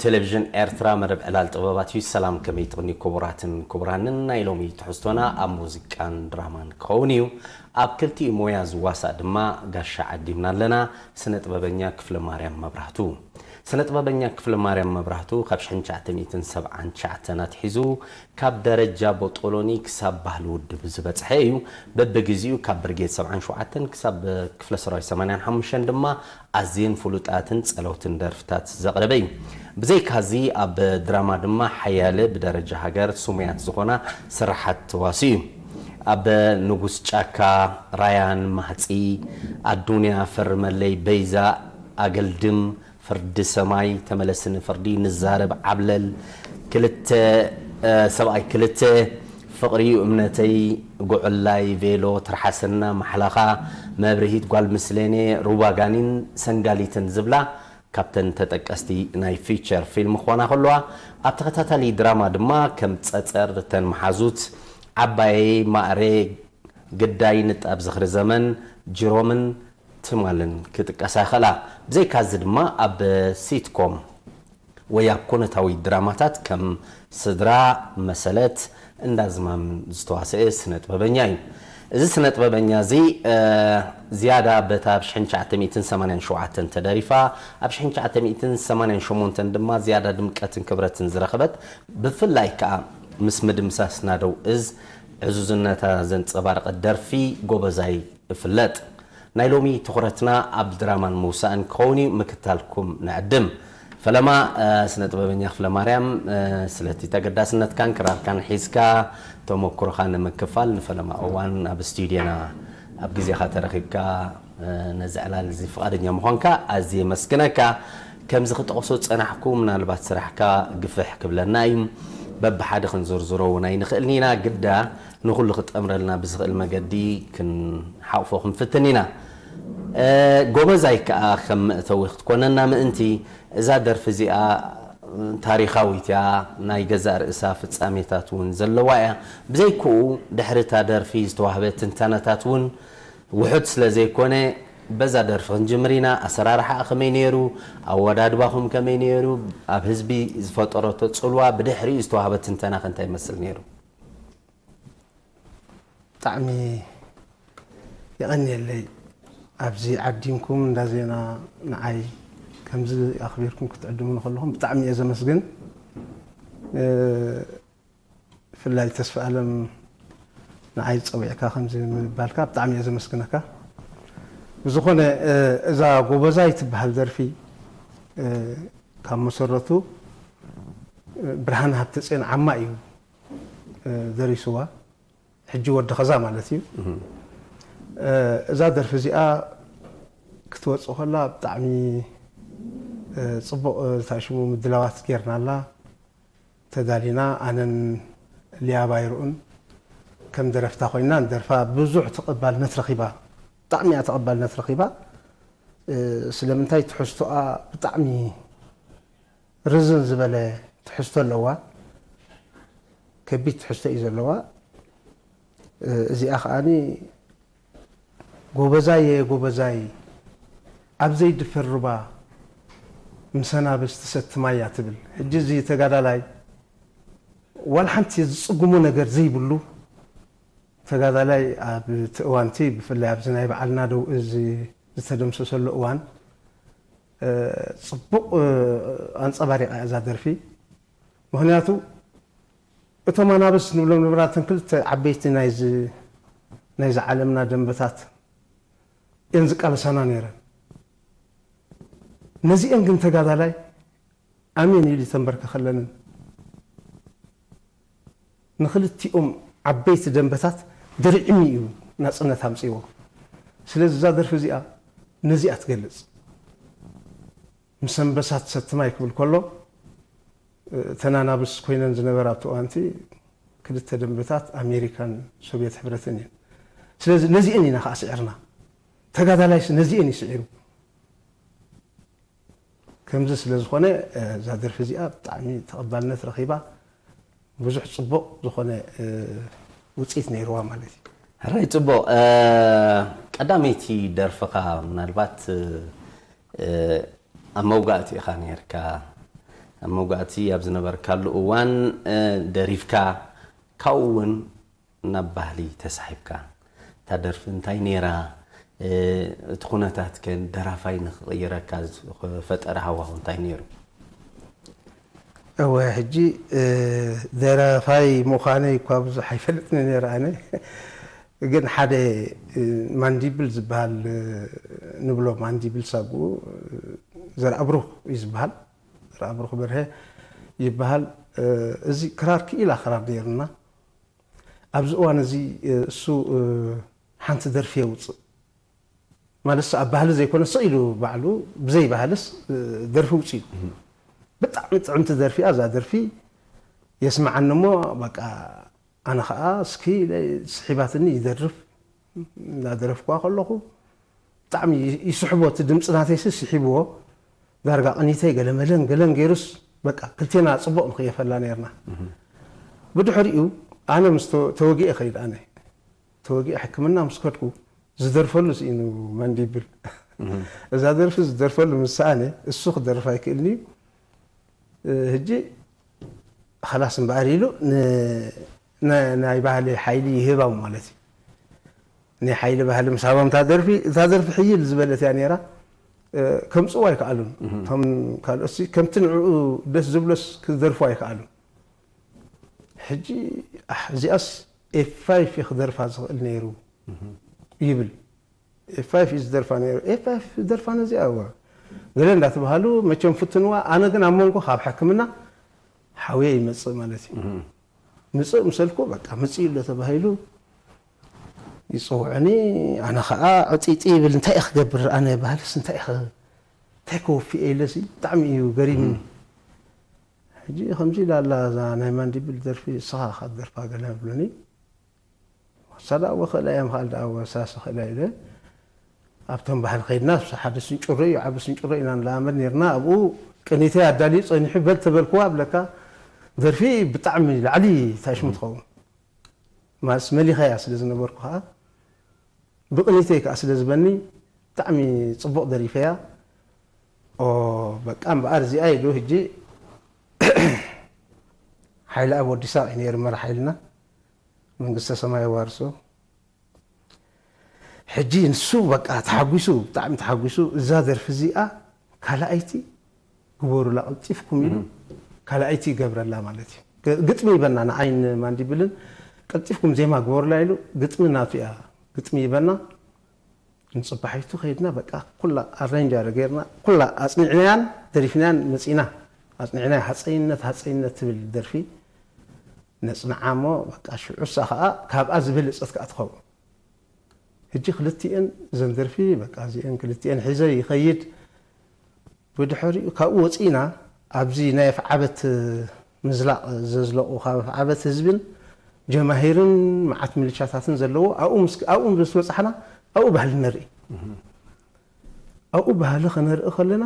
ቴሌቪዥን ኤርትራ መደብ ዕላል ጥበባት እዩ። ሰላም፣ ከመይ ትቕኒ ክቡራትን ክቡራንን? ናይ ሎሚ ትሕዝቶና ኣብ ሙዚቃን ድራማን ክኸውን እዩ። ኣብ ክልቲኡ ሞያ ዝዋሳእ ድማ ጋሻ ዓዲምና ኣለና፣ ስነ ጥበበኛ ክፍለ ማርያም መብራህቱ። ስነ ጥበበኛ ክፍለ ማርያም መብራህቱ ካብ ሽሕን ትሽዓተ ሚእትን ሰብዓን ትሽዓተን ኣትሒዙ ካብ ደረጃ ቦጦሎኒ ክሳብ ባህሊ ውድብ ዝበጽሐ እዩ። በብግዚኡ ካብ ብርጌድ ሰብዓን ሸውዓተን ክሳብ ክፍለ ሰራዊት ሰማንያን ሓሙሽተን ድማ ኣዝየን ፍሉጣትን ጸለውትን ደርፍታት ዘቕረበ እዩ። ብዘይካዚ ኣብ ድራማ ድማ ሓያለ ብደረጃ ሃገር ስሙያት ዝኾና ስራሓት ተዋስኡ እዩ። ኣብ ንጉስ ጫካ፣ ራያን ማህጺ፣ ኣዱንያ፣ ፈርመለይ፣ በይዛ፣ ኣገልድም፣ ፍርዲ ሰማይ፣ ተመለስኒ ፍርዲ፣ ንዛረብ፣ ዓብለል፣ ክልተ፣ እ፣ ሰብኣይ ክልተ፣ ፍቕሪዩ እምነተይ፣ ጉዕላይ፣ ቬሎ፣ ትርሓሰና፣ ማሕላኻ፣ መብርሂት፣ ጓል ምስሌኔ፣ ሩባ ጋኒን ሰንጋሊትን ዝብላ ካብተን ተጠቀስቲ ናይ ፊቸር ፊልም ክኾና ከለዋ፣ ኣብ ተኸታታሊ ድራማ ድማ ከም ጸጸር፣ ተን መሓዙት፣ ዓባየይ፣ ማእረ፣ ግዳይ፣ ንጣብ ዝኽሪ ዘመን፣ ጅሮምን ትማልን ክጥቀሳ ይኽእላ። ብዘይካዚ ድማ ኣብ ሲትኮም ወይ ኣብ ኮነታዊ ድራማታት ከም ስድራ፣ መሰለት፣ እንዳዝማም ዝተዋስአ ስነ ጥበበኛ እዩ። እዚ ስነ ጥበበኛ እዚ፣ እ፣ ዝያዳ በታ ኣብ ሽሕን ትሽዓተ ሚእትን ሰማንያን ሸውዓተን ተደሪፋ፣ ኣብ ሽሕን ትሽዓተ ሚእትን ሰማንያን ሸሞንተን ድማ ዝያዳ ድምቀትን ክብረትን ዝረኸበት፣ ብፍላይ ከኣ ምስ ምድምሳስ ናደው እዝ ዕዙዝነታ ዘንጸባረቐት ደርፊ ጎበዛይ እፍለጥ። ናይ ሎሚ ትኹረትና ኣብ ድራማን ምውሳእን ክኸውን እዩ፣ ምክታልኩም ንዕድም። ፈለማ፣ እ፣ ስነ ጥበበኛ ክፍለ ማርያም፣ እ፣ ስለቲ ተገዳስነትካን ክራርካን ሒዝካ ተመክሮኻ ንምክፋል ንፈለማ እዋን ኣብ ስቱድዮና ኣብ ግዜኻ ተረኺብካ፣ እ፣ ነዚ ዕላል እዚ ፍቓደኛ ምዃንካ ኣዝየ የመስግነካ። ከምዚ ክጠቕሶ ዝጸናሕኩ፣ ምናልባት ስራሕካ ግፍሕ ክብለና እዩ። በብሓደ ክንዝርዝሮ እውን ኣይንኽእልን ኢና። ግዳ ንኹሉ ክጠምረልና ብዝኽእል መገዲ ክንሓቑፎ ክንፍትን ኢና። እ፣ ጎበዛይ ከኣ ከም መእተዊ ክትኮነና ምእንቲ፣ እዛ ደርፊ እዚኣ ታሪኻዊት እያ። ናይ ገዛእ ርእሳ ፍጻሜታት እውን ዘለዋ እያ። ብዘይክኡ፣ ድሕሪ እታ ደርፊ ዝተዋህበ ትንተናታት እውን ውሑድ ስለ ዘይኮነ፣ በዛ ደርፊ ክንጅምር ኢና። ኣሰራርሓኣ ከመይ ነይሩ? ኣወዳድባኹም ከመይ ነይሩ? ኣብ ህዝቢ ዝፈጠረቶ ጽልዋ፣ ብድሕሪኡ ዝተዋህበ ትንተና ከ እንታይ ይመስል ነይሩ? ብጣዕሚ የቐንየለይ፣ ኣብዚ ዓዲምኩም እንዳ ዜና ንዓይ ከምዚ ኣኽቢርኩም ክትዕድሙኒ ከለኹም ብጣዕሚ እየ ዘመስግን። እ፣ ብፍላይ ተስፋ ኣለም ንዓይ ጸዊዕካ ከምዚ ምባልካ ብጣዕሚ እየ ዘመስግነካ። ብዝኾነ፣ እ፣ እዛ ጎበዛይ ትበሃል ደርፊ፣ እ፣ ካብ መሰረቱ፣ እ፣ ብርሃነ ሃብተጽዮን ዓማ እዩ፣ እ፣ ደሪስዋ። ሕጂ ወዲ ኸዛ ማለት እዩ። እህ። እ፣ እዛ ደርፊ እዚኣ ክትወጽእ ከላ ብጣዕሚ፣ እ፣ ጽቡቕ፣ እ፣ እንታይ ሽሙ ምድላዋት ጌርናላ፣ ተዳሊና። ኣነን ሊያ ባይርኡን ከም ደረፍታ ኮይና ንደርፋ ብዙሕ ተቐባልነት ረኺባ። ብጣዕሚ እያ ተቐባልነት ረኺባ። እ፣ ስለምንታይ ትሕዝቶኣ ብጣዕሚ ርዝን ዝበለ ትሕዝቶ ኣለዋ። ከቢድ ትሕዝቶ እዩ ዘለዋ። እ፣ እዚኣ ከኣኒ ጎበዛየ ጎበዛይ ኣብ ዘይድፈር ሩባ ምስ ኣናብስ ትሰቲ ማይ እያ ትብል። ሕጂ እዚ ተጋዳላይ ዋላ ሓንቲ ዝጽግሞ ነገር ዘይብሉ ተጋዳላይ ኣብቲ እዋንቲ ብፍላይ ኣብዚ ናይ በዓልና ደው እዚ ዝተደምሰሰሉ እዋን፣ እ፣ ጽቡቕ፣ እ፣ ኣንጸባሪቓ እያ እዛ ደርፊ። ምኽንያቱ እቶም ኣናብስ ንብሎም ነበርና እተን ክልተ ዓበይቲ ናይዚ፣ ናይዚ ዓለምና ደንበታት እየን ዝቃለሳና ነይረን። ነዚአን ግን ተጋዳላይ ኣሜን ኢሉ ተንበርከኸለንን። ንኽልቲኦም ዓበይቲ ደንበታት ድርዕሚ እዩ ናጽነት ኣምጺዎ። ስለዚ እዛ ደርፊ እዚኣ ነዚኣ ትገልጽ። ምስ ኣንበሳ ትሰቲ ማይ ክብል ከሎ፣ እተን ኣናብስ ኮይነን ዝነበራ ኣብቲ እዋንቲ ክልተ ደንበታት ኣሜሪካን ሶቪየት ሕብረትን እየን። ስለዚ ነዚአን ኢና ከኣ ስዒርና። ተጋዳላይስ ነዚአን እዩ ስዒሩ። ከምዚ ስለ ዝኾነ፣ እ፣ እዛ ደርፊ እዚኣ ብጣዕሚ ተቐባልነት ረኺባ፣ ብዙሕ ጽቡቕ ዝኾነ፣ እ፣ ውጽኢት ነይርዋ ማለት እዩ። ሕራይ ጽቡቕ። እ፣ ቀዳመይቲ ደርፍኻ ምናልባት፣ እ፣ ኣብ መውጋእቲ ኢኻ ነይርካ። ኣብ መውጋእቲ ኣብ ዝነበርካሉ እዋን ደሪፍካ ካብኡ እውን ናብ ባህሊ ተሳሒብካ እታ ደርፊ እንታይ ነይራ? እቲ ኩነታት ከ ደራፋይ ንክቕይረካ ዝፈጠረ ሃዋሁ እንታይ ነይሩ? እወ ሕጂ ደራፋይ ምዃነይ እኳ ብዙሕ ኣይፈልጥን ነይረ ኣነ። ግን ሓደ ማንዲብል ዝበሃል ንብሎ ማንዲብል ሳጉኡ ዘርኣብሩኽ እዩ ዝበሃል። ዘርኣብሩኽ በርሀ ይበሃል። እዚ ክራር ክኢላ ክራር ነይርና። ኣብዚ እዋን እዚ እሱ ሓንቲ ደርፊ የውፅእ ማለት ኣብ ባህሊ ዘይኮነ ስቕ ኢሉ ባዕሉ ብዘይ ባህልስ ደርፊ ውፅኡ። ብጣዕሚ ጥዕምቲ ደርፊ እያ። እዛ ደርፊ የስምዓኒ እሞ በቃ ኣነ ከዓ እስኪ ኢለ ስሒባትኒ ይደርፍ። እናደረፍኩዋ ከለኹ ብጣዕሚ ይስሕቦ፣ እቲ ድምፂ ናተይሲ ስሒብዎ። ዳርጋ ቅኒተይ ገለ መለን ገለን ገይሩስ በቃ ክልቴና ፅቡቕ ንኽየፈላ ነይርና። ብድሕሪኡ ኣነ ምስ ተወጊአ ኸይድ ኣነ ተወጊአ ሕክምና ምስ ከድኩ ዝደርፈሉ ስኢኑ መንዲብል እዛ ደርፊ ዝደርፈሉ ምስ ሰኣነ እሱ ክደርፍ ኣይክእልን እዩ። ሕጂ ኸላስ እምበኣር ኢሉ ናይ ባህሊ ሓይሊ ይህባም ማለት እዩ። ናይ ሓይሊ ባህሊ ምስ ሃቦም እታ ደርፊ እታ ደርፊ ሕይል ዝበለት እያ ነይራ። ከምፅዋ ኣይከኣሉን እቶም ካልኦት ከምቲ ንዕኡ ደስ ዝብሎስ ክደርፉ ኣይከኣሉን። ሕጂ እዚኣስ ኤፋይፍ ክደርፋ ዝኽእል ነይሩ ይብል። ኤፋይፍ እዩ ዝደርፋ ነይሩ። ኤፋይፍ ደርፋ ነዚኣ እዋ ገለ እንዳተባሃሉ መቸም ፍትንዋ። ኣነ ግን ኣብ መንጎ ካብ ሕክምና ሓውየ ይመፅእ ማለት እዩ። ምፅእ ምሰልኩ በቃ ምፅእ ኣሎ ተባሂሉ ይፅውዕኒ። ኣነ ከዓ ዕጢጢ ይብል። እንታይ እየ ክገብር ኣነ ባህልስ እንታይ እየ እንታይ ከወፊ ኢለሲ ብጣዕሚ እዩ ገሪምኒ። ሕጂ ከምዚ ኢላ ኣላ እዛ ናይ ማንዲብል ደርፊ እስኻ ክትደርፋ ገለ ብሉኒ። ወሳ ደኣ ወኽእላ እዮም ኻል ደኣ ወሳሲ ኽእላ ኢለ ኣብቶም ባህል ኸይድና ሓደ ስንጭሮ እዩ ዓቢ ስንጭሮ ኢና ንለኣመድ ነርና። ኣብኡ ቅኒተይ ኣዳልዩ ጸኒሑ በል ተበልክዋ ብለካ ደርፊ ብጣዕሚ ላዕሊ ታሽሙ ትኸውን ማስ መሊኸያ ስለ ዝነበርኩ ኸዓ ብቕኒተይ ከዓ ስለ ዝበኒ ብጣዕሚ ፅቡቕ ደሪፈያ። ኦ በቃ እምበኣር እዚኣ ኢሉ ሕጂ ሓይለ ኣብ ወዲሳ እዩ ነይሩ መራ ሓይልና መንግስተ ሰማይ ዋርሶ። ሕጂ ንሱ በቃ ተሓጒሱ ብጣዕሚ ተሓጒሱ እዛ ደርፊ እዚኣ ካልኣይቲ ግበሩላ ቀልጢፍኩም ኢሉ ካልኣይቲ ይገብረላ ማለት እዩ። ግጥሚ ይበና ንዓይን ማንዲብልን ቀልጢፍኩም ዜማ ግበሩላ ኢሉ ግጥሚ ናቱ እያ ግጥሚ ይበና። ንፅባሒቱ ከይድና በቃ ኩላ ኣሬንጅ ኣረ ገይርና ኩላ ኣፅኒዕናያን ደሪፍናያን መፂና። ኣፅኒዕናያ ሃፀይነት ሃፀይነት ትብል ደርፊ ነፅንዓ እሞ በቃ ሽዑሳ ከዓ ካብኣ ዝበለፀት ከዓ ትኸውን። ሕጂ ክልቲኤን እዘን ደርፊ በቃ እዚኤን ክልቲኤን ሒዘ ይኸይድ። ብድሕሪኡ ካብኡ ወፂእና ኣብዚ ናይ ኣፍዓበት ምዝላቕ ዘዝለቑ ካብ ኣፍዓበት ህዝብን ጀማሂርን መዓት ሚሊሻታትን ዘለዎ ኣብኡ ምስ ኣብኡ ምስ በፃሕና ኣብኡ ባህሊ ነርኢ። ኣብኡ ባህሊ ከነርኢ ከለና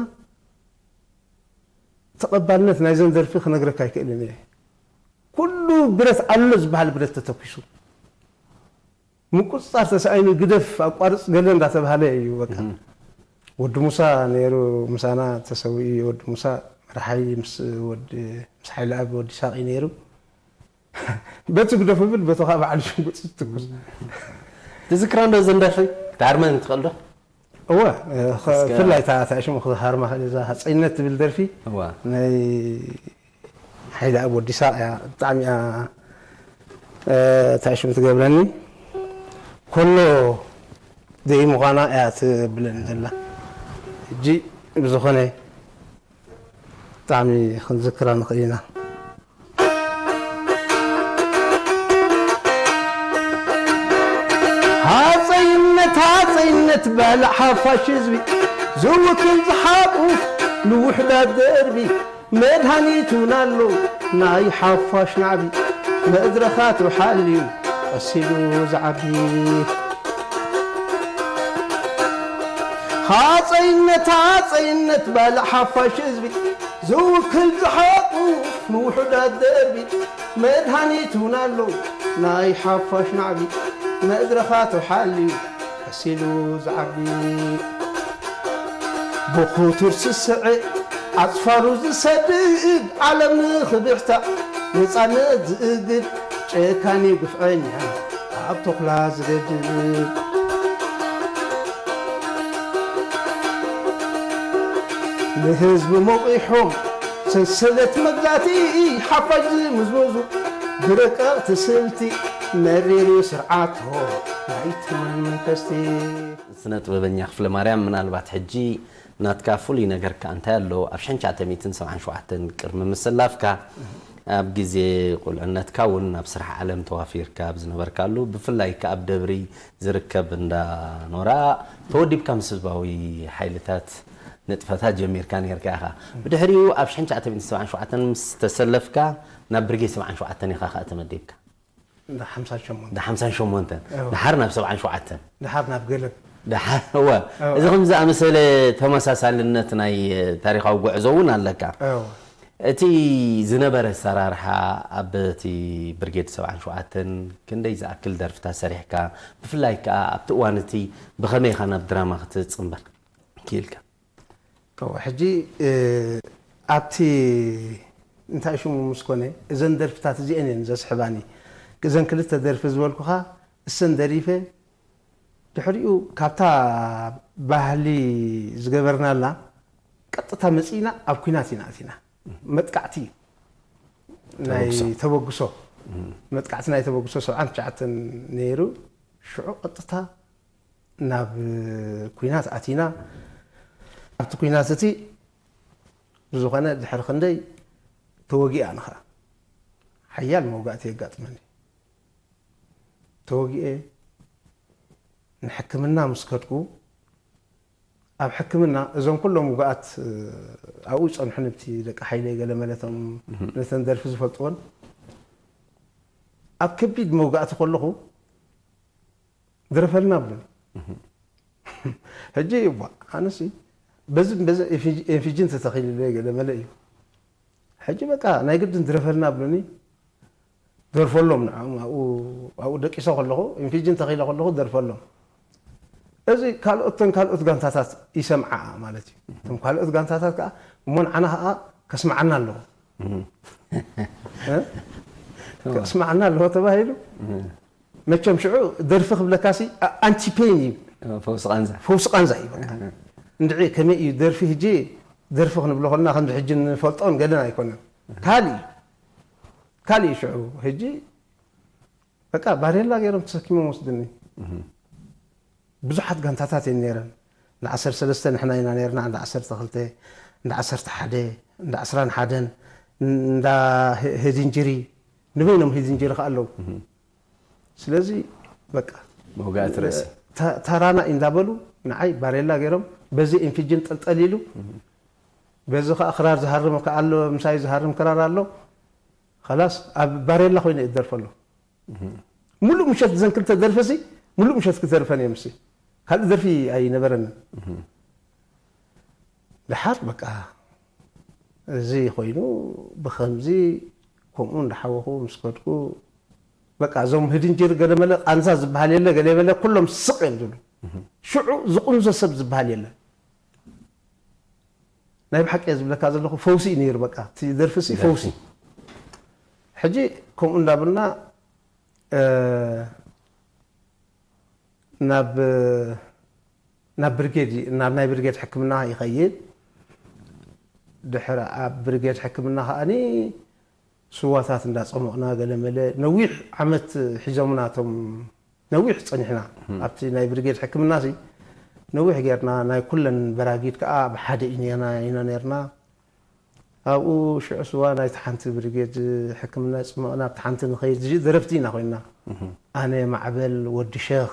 ተቐባልነት ናይዘን ደርፊ ክነግረካ ኣይክእልን እየ። ኩሉ ብረት ኣሎ ዝበሃል ብረት ተተኪሱ ምቁፅፃር ተሳኢኑ ግደፍ ኣቋርፅ ገለ እንዳተባሃለ እዩ በቃ። ወዲ ሙሳ ነይሩ ምሳና ተሰዊኡ ወዲ ሙሳ መርሓይ ምስ ወዲ ምስ ሓይለ ኣብ ወዲ ሳቂ ነይሩ። በቲ ግደፉ ብል በቲ ከዓ በዓል ሽጉጥ ትኩስ። ትዝክራ እንዶ ዘን ደርፊ ክትሃርመን ትኽእል ዶ? እወ ብፍላይ እታ ሽሙ ክትሃርማ ክእል እዛ ሃፀይነት ትብል ደርፊ ናይ ሓይለ ኣብ ወዲ ሳቅ እያ ብጣዕሚ እያ እታ ሽሙ ትገብረኒ። ኮሎ ደይ ምዃና እያ ትብለኒ ዘላ። ሕጂ ብዝኾነ ብጣዕሚ ክንዝክራ ንኽእል ኢና። ሃፀይነት ሃፀይነት ባልዕ ሓፋሽ ህዝቢ ዝውክል ዝሓቁፍ ንውሕዳት ደርቢ መድሃኒት እውን ኣሎ ናይ ሓፋሽ ናዕቢ መድረኻቱ ሓልዩ ቀሲሉ ዝዓቢ። ሃፀይነት ሃፀይነት ባልዕ ሓፋሽ ህዝቢ ዝውክል ዝሓቁፍ ንውሑዳት ደርቢ መድሃኒት እውን ኣሎ ናይ ሓፋሽ ናዕቢ መድረኻቱ ሓልዩ ቀሲሉ ዝዓቢ። ብኹቱር ስስዐ ኣጽፋሩ ዝሰድድ ዓለም ንኽብሕታ፣ ነጻነት ዝእግድ ጨካኒ ግፍዐኛ ኣብ ተኹላ ዝገድድ። ንህዝቢ መቑሖም ሰንሰለት መግዛእቲ ሓፋሽ ዝምዝምዙ፣ ብረቀቕቲ ስልቲ መሪር እዩ ስርዓቶ ናይ ትማን መንፈስቲ። ስነ ጥበበኛ ክፍለ ማርያም፣ ምናልባት ሕጂ ናትካ ፍሉይ ነገር ከኣ እንታይ ኣሎ? ኣብ ሽሕን ትሽዓተ ሚእትን ሰብዓን ሸውዓተን ቅድሚ ምስላፍካ፣ ኣብ ግዜ ቁልዕነትካ እውን ኣብ ስራሕ ዓለም ተዋፊርካ ኣብ ዝነበርካሉ፣ ብፍላይ ከኣ ኣብ ደብሪ ዝርከብ እንዳ ኖራ ተወዲብካ ምስ ህዝባዊ ሓይልታት ንጥፈታት ጀሚርካ ነርካ ኢኻ። ብድሕሪኡ ኣብ ሽሕን ትሽዓተ ሚእትን ሰብዓን ሸውዓተን ምስ ተሰለፍካ ናብ ብርጌድ ሰብዓን ሸውዓተን ኢኻ ከኣ ተመዲብካ። እንዳ ሓምሳን ሸሞንተን። እንዳ ሓምሳን ሸሞንተን። እወ። ድሓር ናብ ሰብዓን ሸውዓተን። ድሓር ናብ ገለብ። ድሓር፣ እወ። እወ። እዚ ከም ዝኣመሰለ ተመሳሳልነት ናይ ታሪኻዊ ጉዕዞ እውን ኣለካ። እወ። እቲ ዝነበረ ኣሰራርሓ ኣብ እቲ ብርጌድ ሰብዓን ሸውዓተን ክንደይ ዝኣክል ደርፍታት ሰሪሕካ፣ ብፍላይ ከኣ ኣብቲ እዋን እቲ ብኸመይ ኢኻ ናብ ድራማ ክትጽንበር ክኢልካ? እወ፣ ሕጂ፣ እ፣ ኣብቲ እንታይ ሽሙ ምስ ኮነ፣ እዘን ደርፍታት እዚአን እየን ዘስሕባኒ። እዘን ክልተ ደርፊ ዝበልኩኻ፣ እሰን ደሪፈ፣ ድሕሪኡ ካብታ ባህሊ ዝገበርናላ ቀጥታ መጺእና ኣብ ኲናት ኢና ኣቲና። መጥቃዕቲ እዩ። ናይ ተበግሶ። ተበግሶ። እም። መጥቃዕቲ ናይ ተበግሶ ሰብዓን ትሽዓተን ነይሩ። ሽዑ ቀጥታ ናብ ኲናት ኣቲና። ኣብቲ ኲናት እቲ ብዝኾነ ድሕሪ ክንደይ ተወጊኣ ንኸ ሓያል መውጋእቲ የጋጥመኒ። ተወጊኤ ንሕክምና ምስ ከድኩ፣ ኣብ ሕክምና እዞም ኩሎም ውግኣት፣ እ፣ ኣብኡ ይጸንሑ፣ ነቲ ደቂ ሓይለይ ገለ መለቶም እህ። ነተን ደርፊ ዝፈልጥዎን፣ ኣብ ከቢድ መውጋእቲ ከለኹ ድረፈልና ብሉኒ። እህ። ሕጂ እባ ኣነሲ በዚ፣ በዚ ኤፊ-፣ ኤንፊጅን ተተኺሉለይ ገለ መለ እዩ። ሕጂ በቃ ናይ ግድን ድረፈልና ብሉኒ። ደርፈሎም ንዕኦም ኣብኡ፣ ኣብኡ ደቂሰ ከለኹ፣ ኢንፊጅን ተኺለ ከለኹ ደርፈሎም። እዚ ካልኦት፣ እተን ካልኦት ጋንታታት ይሰምዓ ማለት እዩ። እቶም ካልኦት ጋንታታት ከኣ እሞ ንዓና ከኣ ከስምዓና ኣለዎ። እም። እ? ከስምዓና ኣለዎ ተባሂሉ። እም። መቸም ሽዑ ደርፊ ክብለካሲ ኣ-፣ ኣንቲ ፔን እዩ። ፈውሲ ቃንዛ። ፈውሲ ቃንዛ እዩ በቃ። እም። እንድዒ ከመይ እዩ ደርፊ፣ ሕጂ ደርፊ ክንብሎ ከለና ከምዚ ሕጂ ንፈልጦን ገለን ኣይኮነን። ካልእ እዩ። ካልእ እዩ ሽዑ። ሕጂ በቃ ባሬላ ገይሮም ተሰኪሞም ወስድኒ። እህ። ብዙሓት ጋንታታት እየን ነይረን። እንዳ ዓሰርተ ሰለስተ ንሕና ኢና ነይርና፣ እንዳ ዓሰርተ ክልተ፣ እንዳ ዓሰርተ ሓደ፣ እንዳ ዕስራን ሓደን፣ እንዳ ሄ-፣ ሄድንጅሪ፣ ንበይኖም ሄድንጅሪ ከኣ ኣለዉ። እህ። ስለዚ በቃ መውጋእቲ ርእሲ። ተ-፣ ተራና እንዳበሉ ንዓይ ባሬላ ገይሮም፣ በዚ ኢንፊጅን ጠልጠል ኢሉ፣ እህ። በዚ ከኣ ክራር ዝሃርም ከኣ ኣሎ፣ ምሳይ ዝሃርም ክራር ኣሎ። ኸላስ ኣብ ባሬላ ኮይነ እደርፈሉ። እህ። ሙሉእ ምሸት እዘን ክልተ ደርፈሲ፣ ሙሉእ ምሸት ክደርፈን እየ ምስሲ። ካልእ ደርፊ ኣይነበረንን። እህ። ደሓር በቃ እዚ ኮይኑ ብኸምዚ ከምኡ እንዳሓወኹ ምስ ከድኩ፣ በቃ እዞም ህድንጅር ገለመለ ቃንዛ ዝበሃል የለ፣ ገለ የበለ፣ ኩሎም ስቕ እዮም ዝብሉ። እህ። ሽዑ ዝቁንዞ ሰብ ዝበሃል የለን። ናይ ብሓቂ እየ ዝብለካ ዘለኹ፣ ፈውሲ እዩ ነይሩ። በቃ እቲ ደርፊ ሲ ደርፊ። ፈውሲ። ሕጂ ከምኡ እንዳበልና፣ እ፣ ናብ፣ ናብ ብርጌድ፣ ናብ ናይ ብርጌድ ሕክምና ይኸይድ። ድሕሪ ኣብ ብርጌድ ሕክምና ከኣኒ ስዋታት እንዳጸሞቕና ገለመለ ነዊሕ ዓመት ሒዞምና እቶም ነዊሕ ጸኒሕና። እም። ኣብቲ ናይ ብርጌድ ሕክምና ሲ ነዊሕ ጌርና፣ ናይ ኩለን በራጊድ ከኣ ብሓደ ኢና፣ ኢና ኔርና። ኣብኡ ሽዑ ስዋ ናይቲ ሓንቲ ብርጌድ ሕክምና ይጽመቕ፣ ናብቲ ሓንቲ ንኸይድ፣ እዚ ደረፍቲ ኢና ኮይንና። እህ። ኣነ፣ ማዕበል፣ ወዲ ሸኽ፣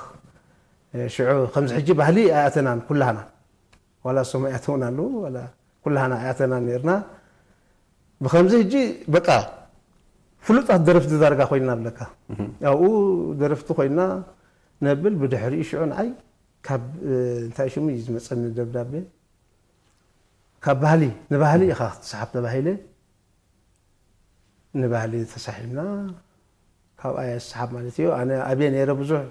ሽዑ ከምዚ ሕጂ ባህሊ ኣይኣተናን ኩላህና። ዋላ እሶም ኣይኣተውን ኣለዉ፣ ዋላ ኩላህና ኣይኣተናን ኔርና። ብኸምዚ ሕጂ በቃ ፍሉጣት ደረፍቲ ዳርጋ ኮይንና ኣለካ። እህ። ኣብኡ ደረፍቲ ኮይንና ነብል፣ ብድሕሪኡ ሽዑ ንዓይ ካብ፣ እ፣ እንታይ ሽሙ እዩ ዝመጸኒ ደብዳቤ? ካብ ባህሊ፣ ንባህሊ ኢኻ ክትሰሓብ ተባሂለ፣ ንባህሊ ተሳሒብና፣ ካብኣ እየ ዝሰሓብ ማለት እዩ። ኣነ ኣብየ ነይረ ብዙሕ፣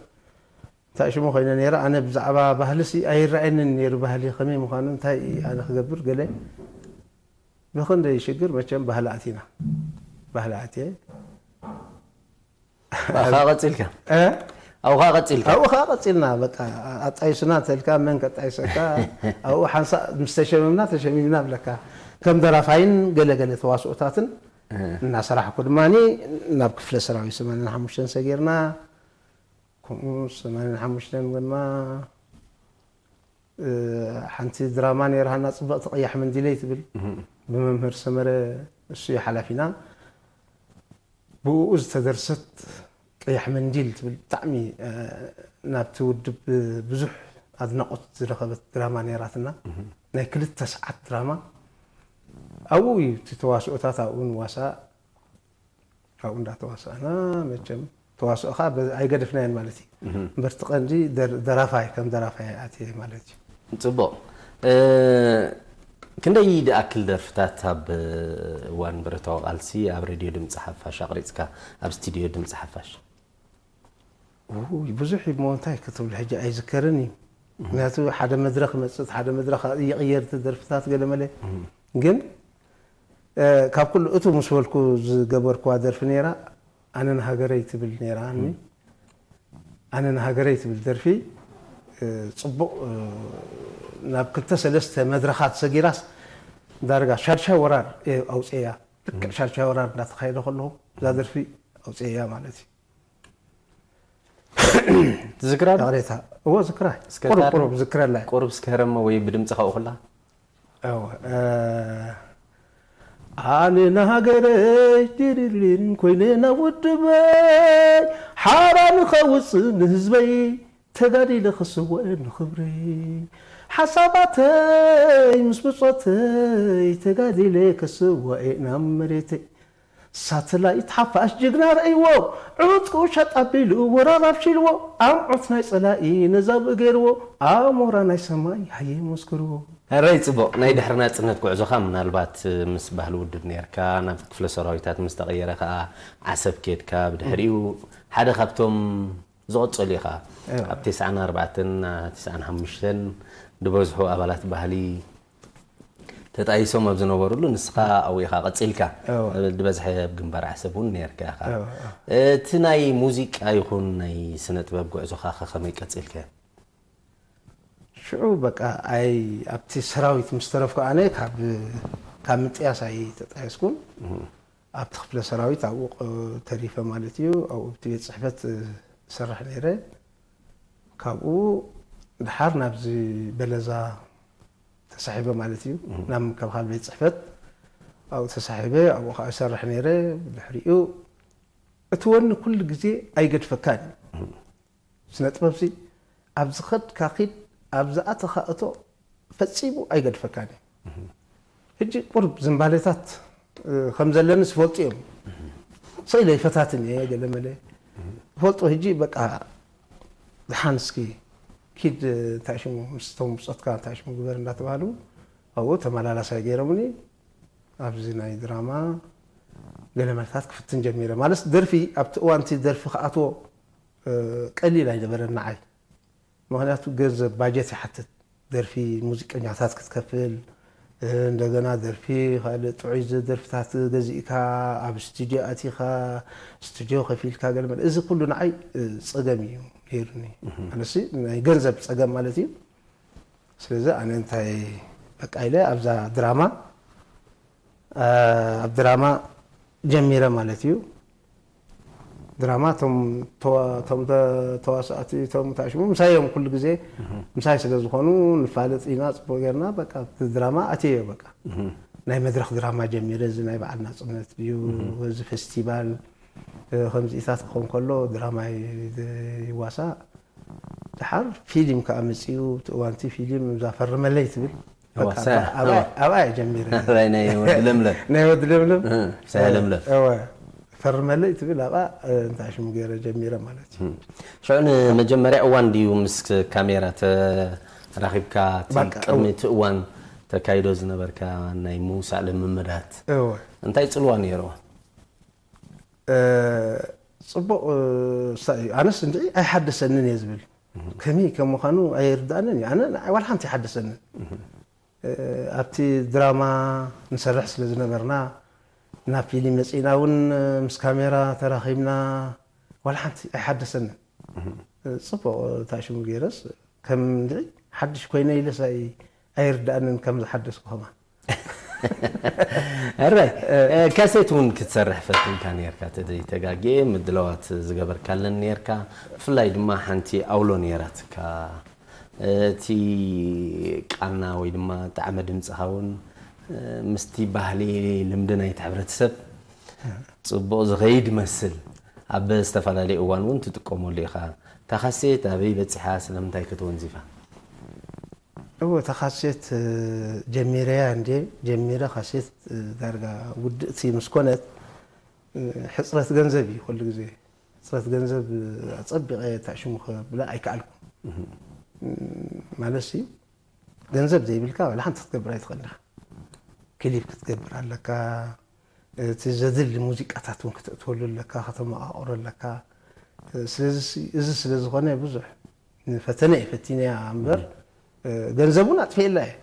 እንታይ ሽሙ ኮይነ ነይረ፣ ኣነ ብዛዕባ ባህልሲ ኣይረኣየንን ነይሩ፣ ባህሊ ከመይ ምዃኑ፣ እንታይ ኣነ ክገብር ገለ። ብኽንደይ ሽግር መቸም ባህሊ ኣቲና። ባህሊ ኣትየ። ኣብኻ ቀፂልካ እ? ኣብኻ ቀፂልካ ኣብኡ ከዓ ቀፂልና። በቃ ኣጣይሱና ተልካ መን ከጣይሰካ? ኣብኡ ሓንሳእ ምስ ተሸመምና ተሸሚምና ብለካ። ከም ደራፋይን ገለገለ ተዋስኦታትን እናሰራሕኩ ድማ ናብ ክፍለ ሰራዊት ሰማንያን ሓሙሽተን ሰጊርና። ከምኡ ሰማንያን ሓሙሽተን ድማ ሓንቲ ድራማ ነይራሃና፣ ፅብቕቲ ቀያሕ መንዲለይ ትብል፣ ብመምህር ሰመረ፣ እሱ እዩ ሓላፊና። ብኡ ዝተደርሰት ቀያሕ መንዲል ትብል ብጣዕሚ ናብቲ ውድብ ብዙሕ ኣድናቆት ዝረኸበት ድራማ ነይራትና። ናይ ክልተ ሰዓት ድራማ። ኣብኡ እዩ እቲ ተዋስኦታት ኣብኡ ንዋሳ ኣብኡ እንዳተዋሳእና። መቸም ተዋስኦ ከዓ ኣይገደፍናየን ማለት እዩ። እምበር እቲ ቀንዲ ደራፋይ ከም ደራፋይ ኣትየ ማለት እዩ። ፅቡቕ። ክንደይ ድኣክል ደርፍታት ኣብ እዋን ብረታዊ ቃልሲ ኣብ ሬድዮ ድምፂ ሓፋሽ ኣቕሪፅካ? ኣብ ስቱድዮ ድምፂ ሓፋሽ ብዙሕ እሞ እንታይ ክትብል ሕጂ ኣይዝከርን እዩ። ምክንያቱ ሓደ መድረክ መፅእ ሓደ መድረክ ይቕየር ደርፍታት ገለመለ። ግን ካብ ኩሉ እቱ ምስ በልኩ ዝገበርኩዋ ደርፊ ነይራ ኣነ ንሃገረይ ትብል ነይራ። ኣነ ንሃገረይ ትብል ደርፊ ፅቡቕ ናብ ክልተ ሰለስተ መድረኻት ሰጊራስ ዳርጋ ሻድሻይ ወራር ኣውፅያ። ልክዕ ሻድሻይ ወራር እንዳተካየደ ከለኹ እዛ ደርፊ ኣውፅያ ማለት እዩ። ትዝክራ? ቅሬታ እዎ ዝክራ። ቁሩብ ቁሩብ ዝክረላ። ቁሩብ እስከ ህረሞ ወይ ብድምፂ ካብኡ ኩላ ኣነ ንሃገረይ ድልልን ኮይነ ናብ ውድበይ ሓራ ንኸውፅእ ንህዝበይ ተጋዲለ ክስወእ ንኽብረይ ሓሳባተይ ምስ ብፆተይ ተጋዲለ ክስወእ ናብ መሬተይ ሳተላይት ሓፋሽ ጅግና ረእይዎ ዕጥቁ ሸጥ ኣቢሉ ወራር ኣብሺልዎ ኣምዑት ናይ ፀላኢ ነዛብእ ገይርዎ ኣሞራ ናይ ሰማይ ሃየ መስክርዎ። ሕራይ ፅቡቕ። ናይ ድሕሪ ናፅነት ጉዕዞኻ ምናልባት ምስ ባህሊ ውድብ ነርካ ናብ ክፍለ ሰራዊታት ምስ ተቐየረ ከዓ ዓሰብ ኬድካ ብድሕሪኡ ሓደ ካብቶም ዝቐፀሉ ኢኻ። ኣብ ተስዓን ኣርባዕተን ተስዓን ሓሙሽተን ዝበዝሑ ኣባላት ባህሊ ተጣይሶም ኣብ ዝነበሩሉ ንስኻ ኣብኡ ኢኻ ቀፂልካ። ዝበዝሐ ኣብ ግንባር ዓሰብ እውን ነርካ ኢኻ። እቲ ናይ ሙዚቃ ይኹን ናይ ስነ ጥበብ ጉዕዞኻ ከ ከመይ ቀፂልካዮ? ሽዑ በቃ ኣይ ኣብቲ ሰራዊት ምስ ተረፍኩ ኣነ ካብ ካብ ምጥያስ ኣይተጣየስኩን። ኣብቲ ክፍለ ሰራዊት ኣብኡ ተሪፈ ማለት እዩ። ኣብኡ ኣብቲ ቤት ፅሕፈት እሰርሕ ነይረ። ካብኡ ድሓር ናብዚ በለዛ ተሳሒበ ማለት እዩ። ናብ ምክብኻል ቤት ፅሕፈት ኣብኡ ተሳሒበ ኣብኡ ከዓ እሰርሕ ነይረ። ብድሕሪኡ እቲ ወኒ ኩሉ ግዜ ኣይገድፈካን እዩ። ስነ ጥበብሲ ኣብ ዝኸድካ ኺድ ኣብ ዝኣተኻ እቶ ፈጺሙ ኣይገድፈካን እዩ። ሕጂ ቁርብ ዝንባሌታት ከም ዘለኒ ዝፈልጡ እዮም። ሰኢለ ይፈታትን እየ ገለ መለ ይፈልጡ። ሕጂ በቃ ድሓን እስኪ ኪድ እንታይ ሽሙ ምስቶም ብጾትካ እንታይ ሽሙ ግበር እንዳተባሃሉ ኣብኡ ተመላላሳይ ገይሮምኒ። ኣብዚ ናይ ድራማ ገለ መልታት ክፍትን ጀሚረ። ማለት ደርፊ ኣብቲ እዋንቲ ደርፊ ክኣትዎ ቀሊል ኣይነበረን ንዓይ። ምክንያቱ ገንዘብ ባጀት ይሓትት። ደርፊ ሙዚቀኛታት ክትከፍል እንደገና ደርፊ ካልእ ጥዑይ ደርፍታት ገዚእካ ኣብ ስቱድዮ ኣቲኻ ስቱድዮ ከፊልካ ገለ መለ እዚ ኩሉ ንዓይ ፀገም እዩ ነይሩኒ። ኣነሲ ናይ ገንዘብ ፀገም ማለት እዩ። ስለዚ ኣነ እንታይ በቃ ኢለ ኣብዛ ድራማ ኣብ ድራማ ጀሚረ ማለት እዩ። ድራማ እቶም ተዋሳእቲ እቶም ታሽሙ ምሳይ እዮም ኩሉ ግዜ ምሳይ ስለ ዝኾኑ ንፋለጥ ኢና ፅቡቅ ጌርና በቃ ድራማ ኣትየ በቃ ናይ መድረክ ድራማ ጀሚረ እዚ ናይ በዓል ናፅነት ድዩ እዚ ፌስቲቫል ከምዚኢታት ክኾን ከሎ ድራማ ይዋሳእ። ድሓር ፊልም ከዓ መፅኡ እቲ እዋንቲ ፊልም እዛ ፈርመለይ ትብል ኣብኣ ጀሚረ። ናይ ወዲ ለምለም ናይ ወዲ ለምለም ሳያ ለምለም ፈርመለይ ትብል ኣብኣ እንታይ ሽሙ ገይረ ጀሚረ ማለት እዩ። ሽዑ ንመጀመርያ እዋን ድዩ ምስ ካሜራ ተራኺብካ? ቅድሚ እቲ እዋን ተካይዶ ዝነበርካ ናይ ምውሳእ ልምምዳት እንታይ ፅልዋ ነይርዋ? ፅቡቕ ሳይ ኣነስ እንድዒ ኣይሓደሰንን እየ ዝብል ከመይ ከም ምዃኑ ኣይርዳእንን እዩ። ኣነ ንዓይ ዋላ ሓንቲ ኣይሓደሰንን። ኣብቲ ድራማ ንሰርሕ ስለ ዝነበርና ናብ ፊልም መጺእና እውን ምስ ካሜራ ተራኺብና ዋላ ሓንቲ ኣይሓደሰንን። ጽቡቕ ታሽሙ ገይረስ ከም እንድዒ ሓድሽ ኮይነ ኢለስ ኣይ- ኣይርድኣንን ከም ዝሓደስኩ ከማን። ኣራይ ካሴት እውን ክትሰርሕ ፈቲንካ ነርካ ተዘይተጋግየ ምድለዋት ዝገበርካለን ነርካ። ብፍላይ ድማ ሓንቲ ኣውሎ ነራትካ። እቲ ቃና ወይ ድማ ጣዕመ ድምፅኻ እውን ምስቲ ባህሊ ልምዲ ናይቲ ሕብረተሰብ ፅቡቕ ዝኸይድ ይመስል። ኣብ ዝተፈላለየ እዋን እውን ትጥቀመሉ ኢኻ። እታ ካሴት ኣበይ በፂሓ? ስለምንታይ ከ ተወንዚፋ? እወ እታ ካሴት ጀሚረያ እንዴ ጀሚረ ካሴት ዳርጋ ውድእቲ ምስ ኮነት ሕፅረት ገንዘብ እዩ ኩሉ ግዜ። ሕፅረት ገንዘብ ኣፀቢቐ ታሽሙ ከብላ ኣይከኣልኩ ማለት ሲ ገንዘብ ዘይብልካ ዋላ ሓንቲ ክትገብር ኣይትኽእል ኢኻ። ክሊፕ ክትገብር ኣለካ፣ እቲ ዘድሊ ሙዚቃታት እውን ክትእትወሉ ኣለካ፣ ከተመቓቕሮ ኣለካ። ስለዚ እዚ ስለ ዝኾነ ብዙሕ ንፈተነ እየ ፈቲነያ እምበር ገንዘብ እውን ኣጥፍኤላ እየ።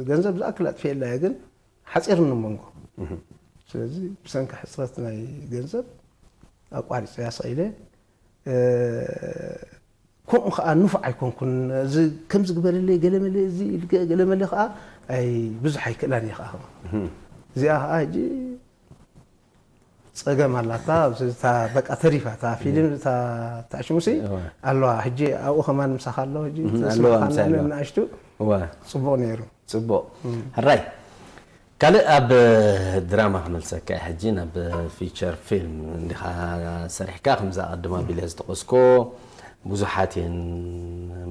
ገንዘብ ዝኣክል ኣጥፍኤላ እየ ግን ሓፂርኒ መንጎ። ስለዚ ብሰንኪ ሕፅረት ናይ ገንዘብ ኣቋሪፀያ ስቕ ኢለ። ከምኡ ከዓ ንፉዕ ኣይኮንኩን። እዚ ከምዚ ግበረለይ ገለመለ እዚ ኢልከ ገለመለ ከዓ ኣይ ብዙሕ ኣይክእላን እየ ከዓ። እዚኣ ከዓ ሕጂ ፀገም ኣላታ። ኣብዚ እታ በቃ ተሪፋ እታ ፊልም እታ ታሽሙሲ ኣለዋ። ሕጂ ኣብኡ ከማን ምሳኻ ኣሎ። ሕጂ ተስማዕኻና ንኣሽቱ እዋ ፅቡቕ ነይሩ። ፅቡቕ ሕራይ ካልእ ኣብ ድራማ ክመልሰካ እየ ሕጂ ናብ ፊቸር ፊልም እንዲኻ ሰሪሕካ ከምዛ ቀድማ ቢለ ዝጠቐስኮ ብዙሓት እየን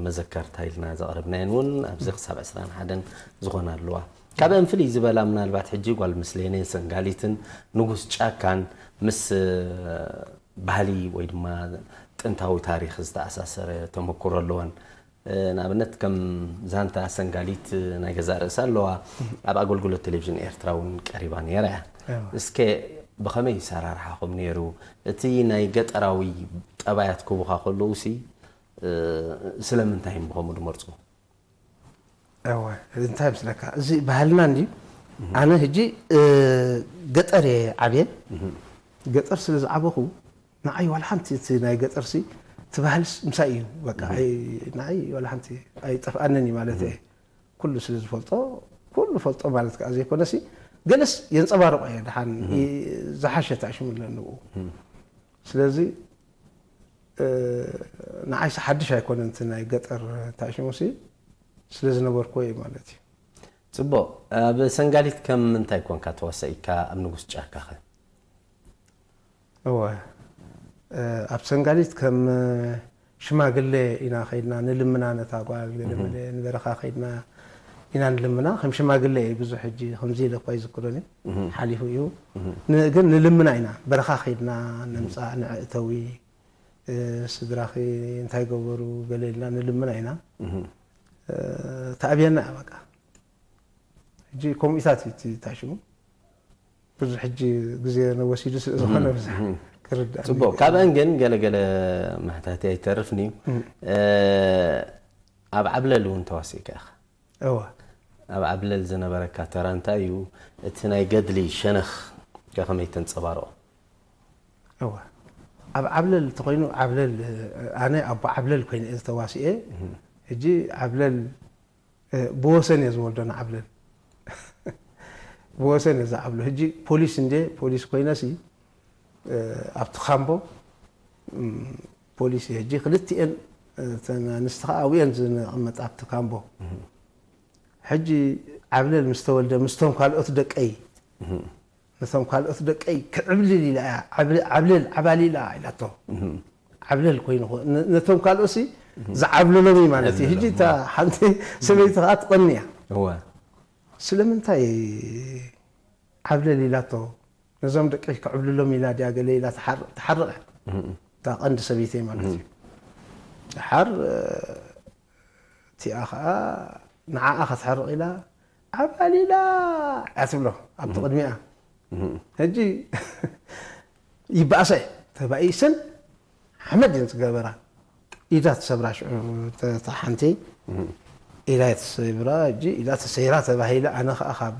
መዘከርታ ኢልና ዘቕረብናየን እውን ኣብዚ ክሳብ ዕስራን ሓደን ዝኾና ኣለዋ ካብአን ፍልይ ዝበላ ምናልባት ሕጂ ጓል ምስሌነ ሰንጋሊትን ንጉስ ጫካን ምስ ባህሊ ወይ ድማ ጥንታዊ ታሪክ ዝተኣሳሰረ ተመክሮ ኣለወን ንኣብነት ከም ዛንታ ሰንጋሊት ናይ ገዛእ ርእሳ ኣለዋ ኣብ ኣገልግሎት ቴሌቭዥን ኤርትራ እውን ቀሪባ ነይራ እያ እስከ ብኸመይ ይሰራርሓኹም ነይሩ እቲ ናይ ገጠራዊ ጠባያት ክቡኻ ከለዉ ሲ ስለምንታይ እዮም ብኸምኡ ድመርፁ እወ እንታይ ምስለካ እዚ ባህልና እንዲ ኣነ ህጂ ገጠር እየ ዓብየ ገጠር ስለ ዝዓበኹ ንዓይ ዋላ ሓንቲ እቲ ናይ ገጠር ሲ እቲ ባህልስ ምሳይ እዩ በቃ ንዓይ ዋላ ሓንቲ ኣይጠፍኣንን እዩ ማለት እየ ኩሉ ስለ ዝፈልጦ ኩሉ ፈልጦ ማለት ከዓ ዘይኮነሲ ገለስ የንፀባርቆ እየ ድሓን ዝሓሸ ተዕሽሙ ኣለንኡ ስለዚ ንዓይሲ ሓድሽ ኣይኮነን እቲ ናይ ገጠር ታሽሙሲ ስለ ዝነበርኩዎ እዩ ማለት እዩ። ጽቡቕ። ኣብ ሰንጋሊት ከም ምንታይ ኮንካ ተዋሳኢካ ኣብ ንጉስ ጫካ ኸ? እወ ኣብ ሰንጋሊት ከም ሽማግሌ ኢና ኸይድና ንልምና ነታ ጓል ገለ መለ ንበረኻ ኸይድና ኢና ንልምና ከም ሽማግሌ እየ ብዙሕ ሕጂ ከምዚ ኢለ እኳ ይዝክሮን እዩ ሓሊፉ እዩ ግን ንልምና ኢና በረኻ ኸይድና ነምፃእ ንዕእተዊ ስድራኺ እንታይ ገበሩ ገለ ኢልና ንልምና ኢና ተኣብየና እያ በቃ ሕጂ ከምኡታት እዩ እቲ ታሽሙ ብዙ ሕጂ ግዜ ነወሲዱ ስለ ዝኾነ ብዙሕ ክርዳእ ጽቡቅ ካብአን ግን ገለገለ ማሕታቲ ኣይተርፍን እዩ ኣብ ዓብለል እውን ተዋሲእካ ኢኻ እወ ኣብ ዓብለል ዝነበረካ ተራ እንታይ እዩ እቲ ናይ ገድሊ ሸነኽ ከኸመይ ተንጸባርቆ እወ ኣብ ዓብለል እንተኾይኑ ዓብለል ኣነ ኣቦ ዓብለል ኮይነ እየ ዝተዋስኤ ሕጂ ዓብለል ብወሰን እየ ዝወልዶ ንዓብለል ብወሰን እየ ዝዓብሎ ሕጂ ፖሊስ እንደ ፖሊስ ኮይነሲ ኣብቲ ካምቦ ፖሊስ እየ ሕጂ ክልቲኤን እተን ኣንስቲ ከዓ ኣብኡ እየን ዝቕመጣ ኣብቲ ካምቦ ሕጂ ዓብለል ምስ ተወልደ ምስቶም ካልኦት ደቀይ ነቶም ካልኦት ደቀይ ክዕብልል ኢላ እያ ዓብለል ዓባሊላ ኢላቶ ዓብለል ኮይኑ ነቶም ካልኦሲ ዝዓብልሎም እዩ ማለት እዩ ሕጂ እታ ሓንቲ ሰበይቲ ከዓ ትቐኒ እያ ስለምንታይ ዓብለል ኢላቶ ነዞም ደቀይ ክዕብልሎም ኢላ ድያ ገለ ኢላ ትሓርቕ እያ እታ ቀንዲ ሰበይተይ ማለት እዩ ድሓር እቲኣ ከዓ ንዓኣ ከተሕርቕ ኢላ ዓባሊላ እያ ትብሎ ኣብቲ ቅድሚኣ ሕጂ ይበኣሰ ተባኢሰን ሓመድ እየን ዝገበራ ኢዳ ትሰብራ ሽዑ ተሓንቲ ኢላ እየ ተሰይራ። ሕጂ ኢላ ተሰይራ ተባሂለ፣ ኣነ ኸዓ ካብ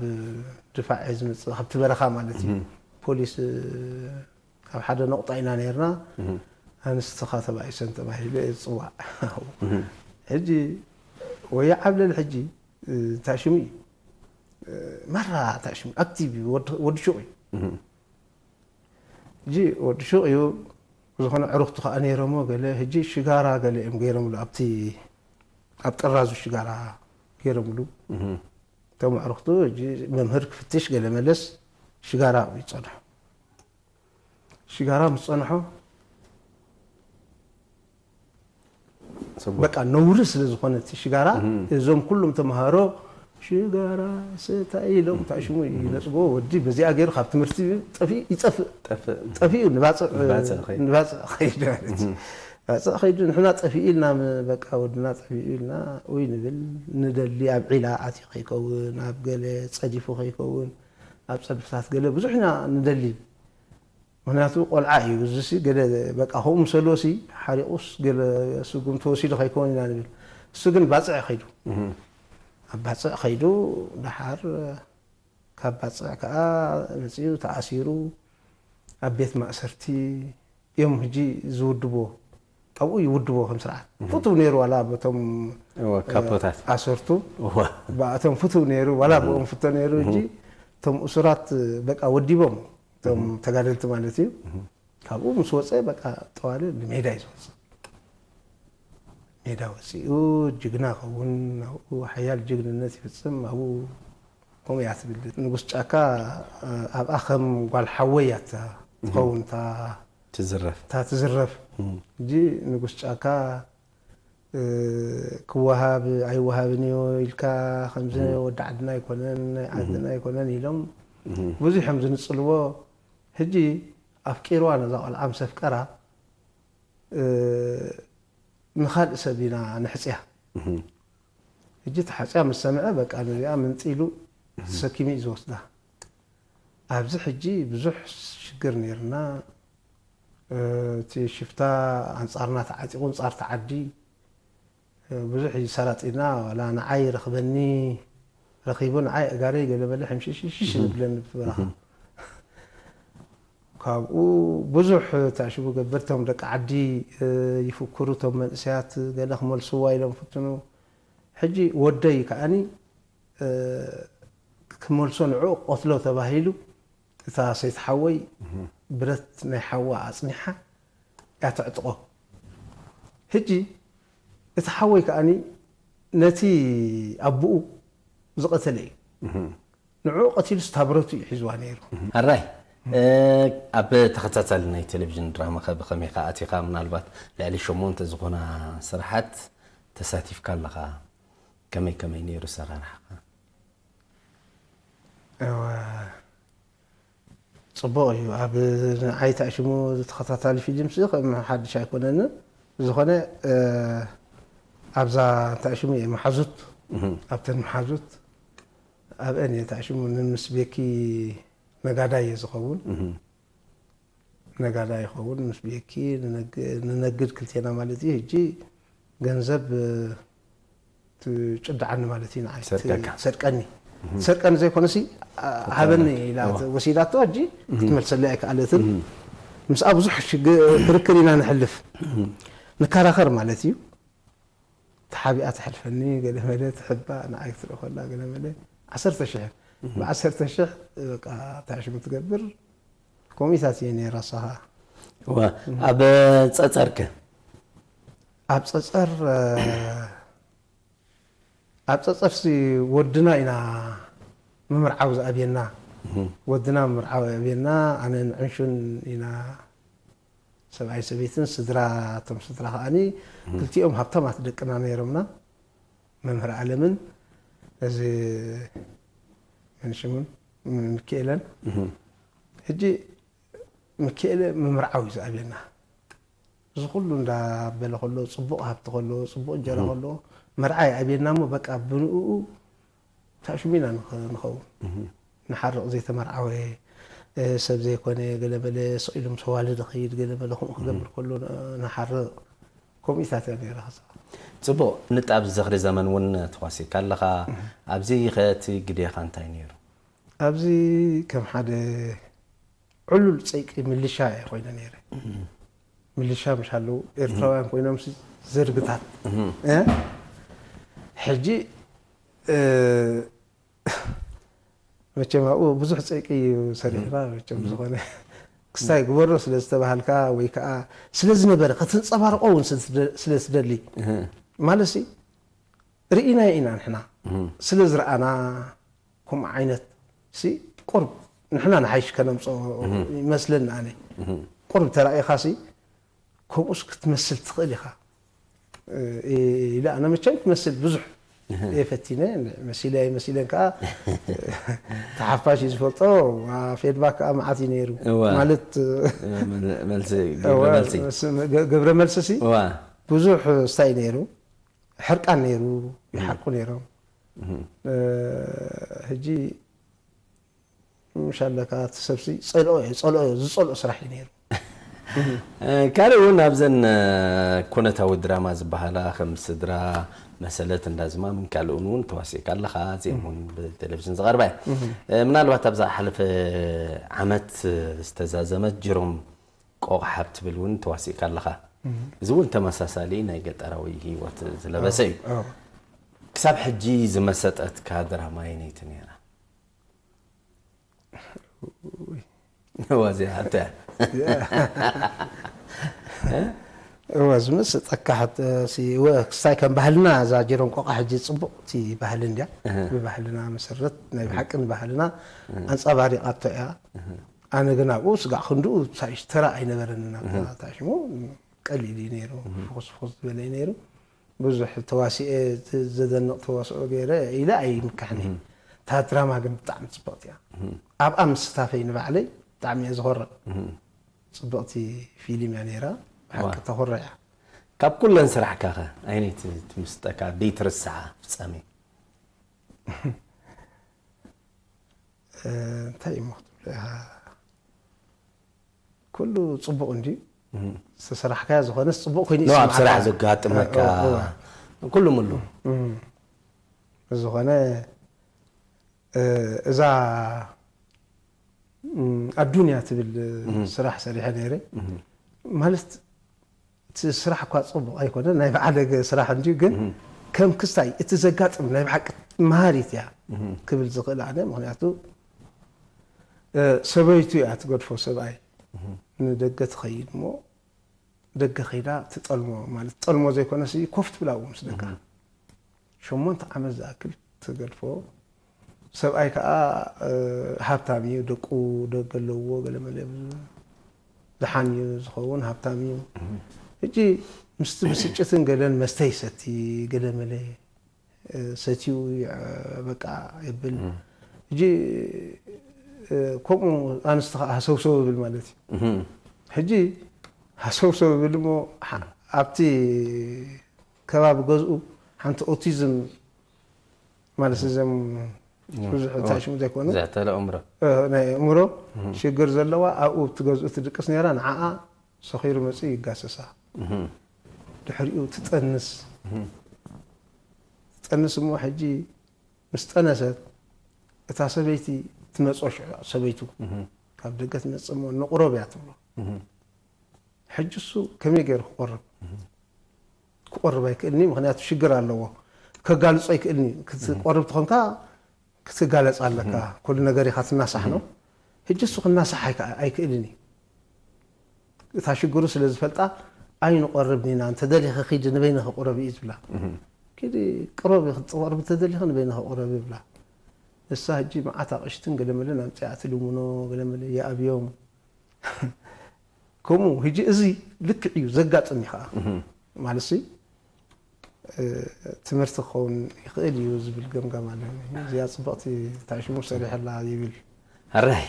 ድፋዕ እየ ዝመጽእ፣ ካብቲ በረኻ ማለት እዩ። ፖሊስ፣ ኣብ ሓደ ነቑጣ ኢና ነይርና። ኣንስትኻ ተባኢሰን ተባሂለ እየ ዝጽዋዕ። ሕጂ ወያ ዓብለል ሕጂ እንታይ ሽሙ እዩ? ማራ እንታይ ሽሙ? ኣክቲቭ እዩ፣ ወዲ፣ ወዲ ሹቕ እዩ። ሕጂ ወዲ ሹቕ እዩ፣ ዝኾነ ዕሩኽቱ ኸዓ ነይሮሞ ገለ፣ ሕጂ ሽጋራ ገለ እዮም ገይሮምሉ፣ ኣብቲ፣ ኣብ ጥራዙ ሽጋራ ገይሮምሉ። እቶም ዕሩኽቱ፣ ሕጂ መምህር ክፍትሽ ገለ መለስ ሽጋራ ኣብኡ ይጸንሑ። ሽጋራ ምስ ጸንሖ፣ በቃ ነውሪ ስለ ዝኾነ እቲ ሽጋራ፣ እዞም ኩሎም ተምሃሮ ሽጋራ ሰታይ ኢሎም፣ እንታይ ሽሙ ይነጽጎ፣ ወዲ በዚኣ ገይሩ ካብ ትምህርቲ ጠፊኡ ይጠፍእ። ጠፍእ። ጠፊኡ ንባጽዕ፣ ንባጽዕ ኸይዱ። ንባጽዕ ኸይዱ ማለት እዩ። ባጽዕ ኸይዱ፣ ንሕና ጠፊኡ ኢልና፣ ም-፣ በቃ ወድና ጠፊኡ ኢልና፣ ኡይ ንብል፣ ንደሊ፣ ኣብ ዒላ ኣትዩ ከይከውን፣ ኣብ ገለ ጸዲፉ ከይከውን፣ ኣብ ጸድፍታት ገለ ብዙሕ ኢና ንደሊ። ምኽንያቱ ቆልዓ እዩ፣ እዚሲ ገለ በቃ ከምኡ ምሰልዎሲ ሓሪቑስ ገለ ስጉም ተወሲዱ ከይከውን ኢና ንብል። እሱ ግን ባጽዕ ኸይዱ። ኣብ ባጽዕ ኸይዱ፣ ደሓር ካብ ባጽዕ ከኣ መጺኡ ተኣሲሩ ኣብ ቤት ማእሰርቲ እዮም ሕጂ ዝውድብዎ። ኣብኡ ይውድብዎ ከም ስርዓት። ፍቱው ነይሩ ዋላ በቶም፣ እወ፣ ካፖታት። ኣሰርቱ። እወ። ብኣቶም ፍቱው ነይሩ፣ ዋላ ብኦም ፍቶ ነይሩ። ሕጂ እቶም እሱራት በቃ ወዲቦም፣ እቶም ተጋደልቲ ማለት እዩ። ካብኡ ምስ ወጸ በቃ ጠዋለ ንሜዳ እዩ ዝወጽእ። ሜዳ ወጺኡ ጅግና ኸውን፣ ኣብኡ ሓያል ጅግንነት ይፍጽም። ኣብኡ ከምኡ እያ ትብል። ንጉስ ጫካ፣ ኣብኣ ከም ጓል ሓወይ እያ እታ ትኸውን፣ እታ ትዝረፍ። እታ ትዝረፍ። ሕጂ ንጉስ ጫካ፣ እ፣ ክወሃብ ኣይወሃብን እዩ ኢልካ፣ ከምዚ ወዲ ዓድና ኣይኮነን፣ ናይ ዓድና ኣይኮነን ኢሎም ብዙሕ እዮም ዝንጽልዎ። ሕጂ ኣፍቂርዋ ነዛ ቆልዓ ምስ ኣፍቀራ፣ እ፣ ንኻልእ ሰብ ኢና ነሕጽያ። ሕጂ ተሓጽያ ምስ ሰምዐ፣ በቃ ነዚኣ መንጢሉ ተሰኪሙ እዩ ዝወስዳ። ኣብዚ ሕጂ ብዙሕ ሽግር ነይርና። እ፣ እቲ ሽፍታ ኣንጻርና ተዓጢቑ፣ ኣንጻር እቲ ዓዲ፣ እ፣ ብዙሕ እዩ ሰላጢና። ዋላ ንዓይ ረኽበኒ፣ ረኺቡ ንዓይ ኣጋረይ ገለ መለ ሕምሽሽሽ ዝብለኒ ብቲ በረኻ። ካብኡ ብዙሕ ተዕሽቡ ገብር፣ እቶም ደቂ ዓዲ፣ እ፣ ይፍክሩ፣ እቶም መንእሰያት ገለ ክመልስዋ ኢሎም ፍትኑ። ሕጂ ወደይ ከኣኒ፣ እ፣ ክመልሶ ንዕኡ ክቐትሎ ተባሂሉ፣ እታ ሰይቲ ሓወይ ብረት ናይ ሓዋ ኣጽኒሓ እያ ተዕጥቖ። ሕጂ እቲ ሓወይ ከኣኒ ነቲ ኣቦኡ ዝቐተለ እዩ። ንዕኡ ቀቲሉስ እታ ብረቱ እዩ ሒዝዋ ነይሩ። ኣራይ፣ እ፣ ኣብ ተኸታታሊ ናይ ቴሌቪዥን ድራማኸ ብኸመይ ኢኻ ኣቲኻ? ምናልባት ልዕሊ ሸሞንተ ዝኾና ስራሓት ተሳቲፍካ ኣለኻ። ከመይ ከመይ ነይሩ ኣሰራርሓኻ? እወ፣ ጽቡቕ እዩ። ኣብ ንዓይ ተኣሽሙ ተኸታታሊ ፊልምሲ ከም ሓድሽ ኣይኮነንን። ብዝኾነ፣ እ፣ ኣብዛ እንታይ ሽሙ እየ መሓዙት፣ ኣብተን መሓዙት ኣብአን እየ ተኣሽሙ። ንምስ ቤኪ ነጋዳይ እየ ዝኸውን። ነጋዳይ ይኸውን፣ ምስ ቤኪ ንነግ-፣ ንነግድ ክልቴና ማለት እዩ። ሕጂ ገንዘብ፣ እ፣ ትጭድዓኒ ማለት እዩ፣ ንዓይ ትሰርቀካ። ትሰርቀኒ። ትሰርቀኒ ዘይኮነሲ፣ አ፣ ሃበኒ ኢላ ወሲዳቶ፣ ሕጂ ክትመልሰለይ ኣይከኣለትን። ምስኣ ብዙሕ ሽግ-፣ ክርክር ኢና ንሕልፍ። ንከራኸር ማለት እዩ። ተሓቢኣ ተሕልፈኒ፣ ገለ መለ ትሕባእ፣ ንዓይ ክትርኢ ከላ ገለ መለ። ዓሰርተ ሽሕ፣ ብዓሰርተ ሽሕ በቃ ታሽሙ ትገብር። ከምኡታት እየ ነይረ፣ ንሳኻ። እወ፣ ኣብ ጸጸርከ? ኣብ ጸጸር፣ እ፣ ኣብ ጸጸርሲ ወድና ኢና ምምርዓው ዝኣብየና። ወድና ምምርዓው ኣብየና፣ ኣነን ዕንሹን ኢና፣ ሰብኣይ ሰበይትን ስድራ፣ እቶም ስድራ ከኣኒ ክልቲኦም ሃብታማት ደቅና ነይሮምና። መምህር ኣለምን፣ እዚ መን ሽሙን፣ ም-፣ ምክኤለን። ሕጂ ምክኤለ ምምርዓው እዩ ዝኣብየና። እዚ ኩሉ እንዳበለ ከሎ፣ ጽቡቕ ሃብቲ ከሎ፣ ጽቡቕ እንጀራ ከሎ፣ መርዓ ይኣብየና እሞ፣ በቃ ብንኡ ታሽሙ ኢና ንኸ-፣ ንኸውን። ንሓርቕ ዘይተመርዓወ፣ እ፣ ሰብ ዘይኮነ፣ ገለ መለ ስቕ ኢሉ ምስ ኣዋልድ ይኸይድ፣ ገለ መለ ከምኡ ክገብር ከሎ ን-፣ ንሓርቕ። ከምኡታት እያ ነይራ። ጽቡቕ። ንጣብ ዝኽሪ ዘመን እውን ተዋሲእካ ኣለኻ። ኣብዚ ኸ እቲ ግዴኻ እንታይ ነይሩ? ኣብዚ ከም ሓደ ዕሉል ጸይቂ ምልሻ እየ ኮይነ ነይረ። ምልሻ ምሽ ኣለዉ ኤርትራውያን ኮይኖም ሲ-፣ ዘርግታት። እ? ሕጂ፣ እ፣ መቸም ኣብኡ ብዙሕ ጸይቂ እዩ ሰሪሕና፣ መቸም ዝኾነ ክስታይ ግበሮ ስለ ዝተባሃልካ ወይ ከኣ ስለ ዝነበረ ከተንጸባርቆ እውን ስለ ዝደ-፣ ስለ ዝደሊ። ማለት ሲ፣ ርኢናዮ ኢና ንሕና። ስለ ዝረኣና ከምኡ ዓይነት ሲ፣ ቁርብ ንሕና ንሓይሽ ከነምጽኦ ይመስለኒ ኣነ። ቁርብ ተራኢኻ ሲ፣ ከምኡስ ክትመስል ትኽእል ኢኻ። እ፣ ኢለ ኣነ መቸም ክመስል ብዙሕ እየ ፈቲነ፣ መሲለ ኣይመሲለን ከኣ ተሓፋሽ እዩ ዝፈልጦ፣ ዋ፣ ፌድባክ ከኣ መዓት እዩ ነይሩ። እዋ። ማለት፣ እዋ፣ መል-፣ መልሲ፣ እዋ፣ ግብረ መልሲ። መስ-፣ ገ-፣ ግብረ መልሲ ሲ፣ እዋ። ብዙሕ ስታይ ነይሩ፣ ሕርቃን ነይሩ፣ ይሓቁ ነይሮም። እ፣ ሕጂ ምሽ ኣለካ፣ እቲ ሰብሲ ጸልኦ እየ፣ ጸልኦ እየ፣ ዝጸልኦ ስራሕ እዩ ነይሩ። እ፣ ካልእ እውን ኣብዘን፣ እ፣ ኩነታዊ ድራማ ዝበሃላ ከም ስድራ፣ መሰለት፣ እንዳዝማምን ካልእን እውን ተዋሲእካ ኣለኻ። እዚኦም እውን ብቴሌቪዥን ዝቐርባ እየ። እ፣ ምናልባት ኣብዛ ሓለፈ ዓመት፣ እ፣ ዝተዛዘመት ጅሮም ቆቕሓ ትብል እውን ተዋሲእካ ኣለኻ። እዚ እውን ተመሳሳሊ ናይ ገጠራዊ ህይወት ዝለበሰ እዩ። ኣዎ። ክሳብ ሕጂ ዝመሰጠትካ ድራማ ኣየነይቲ ነይራ? እዋ፣ እዚኣ ሓንቲ እያ። እዋ፣ ዝመሰጠካ ሓት-፣ ሲ-፣ እወ፣ ክስታይ ከም ባህልና እዛ ጀሮም ቆቃ ሕጂ ጽቡቕቲ ባህሊ እንድያ። እህ። ብባህልና መሰረት ናይ እህ። ብሓቂ ንባህልና እህ። ኣንጸባሪቓቶ እያ። እህ። ኣነ ግን ኣብኡ ስጋዕ ክንድኡ ሳይሽ ተራ ኣይነበረንን ኣብታ እህ። ታሽሙ ቀሊል እዩ ነይሩ። እህ። ፍኹስ ፍኹስ ዝበለ እዩ ነይሩ። ብዙሕ ተዋሲኤ፣ ዝ-፣ ዘደንቕ ተዋስኦ ገይረ ኢለ ኣይምካሕን እየ። እህ። እታ ድራማ ግን ብጣዕሚ ጽብቕቲ እያ። እህ። ኣብኣ ምስታፈይ ንባዕለይ ብጣዕሚ እየ ዝኾርዕ። እህ። ጽብቕቲ ፊልም እያ ነይራ። ብሓቂ ዋ። ተኾርዕ እያ። ካብ ኩለን ስራሕካ ኸ ኣየነይቲ ትምስጠካ? ደይትርስዓ ፍጻሜ? እ፣ እንታይ እሞ ክትብሎ ኢኻ? ኩሉ ጽቡቕ እንድዩ። እህ። ዝተሰራሕካዮ ዝኾነስ ጽቡቕ ኮይኑ ኖ፣ ኣብ ይስምዓካ። ስራሕ ዘጋጥመካ እወ፣ እወ። ኩሉ ምሉ። እህ። ብዝኾነ፣ እ፣ እዛ፣ እም፣ ኣዱንያ ትብል እህ። ስራሕ ሰሪሐ ነይረ። እህ። ማለት እቲ ስራሕ እኳ ጽቡቕ ኣይኮነን፣ ናይ ብዓደገ ስራሕ እንድዩ፣ ግን እህ። ከም ክስታይ እቲ ዘጋጥም ናይ ብሓቂ መሃሪት እያ እህ። ክብል ዝኽእል ኣነ። ምኽንያቱ፣ እ፣ ሰበይቱ እያ ትገድፎ ሰብኣይ። እህ። ንደገ ትኸይድ እሞ፣ ደገ ኸይዳ ትጠልሞ፣ ማለት ጠልሞ ዘይኮነሲ ኮፍ ትብል ኣብኡ ምስ ደቃ። እህ። ሸሞንተ ዓመት ዝኣክል ትገድፎ። ሰብኣይ ከኣ፣ እ፣ ሃብታም እዩ፣ ደቁ ደገ ኣለዎ፣ ገለ መለ ደሓን እዩ ዝኸውን፣ ሃብታም እዩ። እህ። ሕጂ ምስቲ ብስጭትን ገለን መስተ ይሰቲ፣ ገለ መለ፣ እ፣ ሰትዩ፣ እ፣ በቃ የብል። እህ። ሕጂ፣ እ፣ ከምኡ ኣንስቲ ከኣ ሃሰውሰው ይብል ማለት እዩ። እህ። ሕጂ ሃሰውሰው ይብል እሞ፣ ሓ-፣ ኣብቲ ከባቢ ገዝኡ ሓንቲ ኦቲዝም ማለት እዞም እም። ብዙሕ ኦ፣ እንታይ ሽሙ ዘይኮኑ፣ ዘዕተለ ኣእምሮ። እ፣ ናይ ኣእምሮ እም። ሽግር ዘለዋ ኣብኡ እቲ ገዝኡ ትድቅስ ነይራ። ንዓኣ ሰኺሩ መጺኡ ይጋሰሳ። እም። ድሕሪኡ ትጠንስ። እም። ትጠንስ እሞ ሕጂ ምስ ጠነሰት እታ ሰበይቲ ትመጾ ሽዑ ሰበይቱ እም። ካብ ደገ ትመጽእ እሞ ንቑረብ እያ ትብሎ። እም። ሕጂ እሱ ከመይ ገይሩ ክቆርብ? እህ። ክቆርብ ኣይክእልኒ፣ ምኽንያቱ ሽግር ኣለዎ። ከጋልጾ ኣይክእልኒ። እህ። ክትቆርብ ተኾንካ ክትጋለጽ ኣለካ። እህ። ኩሉ ነገር ኢኻ ትናሳሕ ነው። እህ። ሕጂ እሱ ክናሳሕ ኣይከ-፣ ኣይክእልን እዩ። እታ ሽግሩ ስለ ዝፈልጣ፣ "ኣይንቆርብን ኢና፣ እንተ ደሊኺ ኺዲ ንበይንኺ ቁረቢ" እዩ ዝብላ። እህ። "ኪዲ ቅረቢ፣ ክትቆርቢ እንተ ደሊኺ ንበይንኺ ቁረቢ" ይብላ። ንሳ ሕጂ መዓት ኣቕሽትን ገለመለን ኣምጺኣ ትልምኖ፣ ገለመለ ይኣብዮም። ከምኡ፣ ሕጂ እዚ ልክዕ እዩ፣ ዘጋጥም እዩ ኸዓ። እህ። ማለትሲ፣ እ፣ ትምህርቲ ክኸውን ይኽእል እዩ ዝብል ገምጋም ኣለኒ። እዚኣ ጽብቕቲ ታሽሙ ሰሪሐላ ይብል። ሕራይ።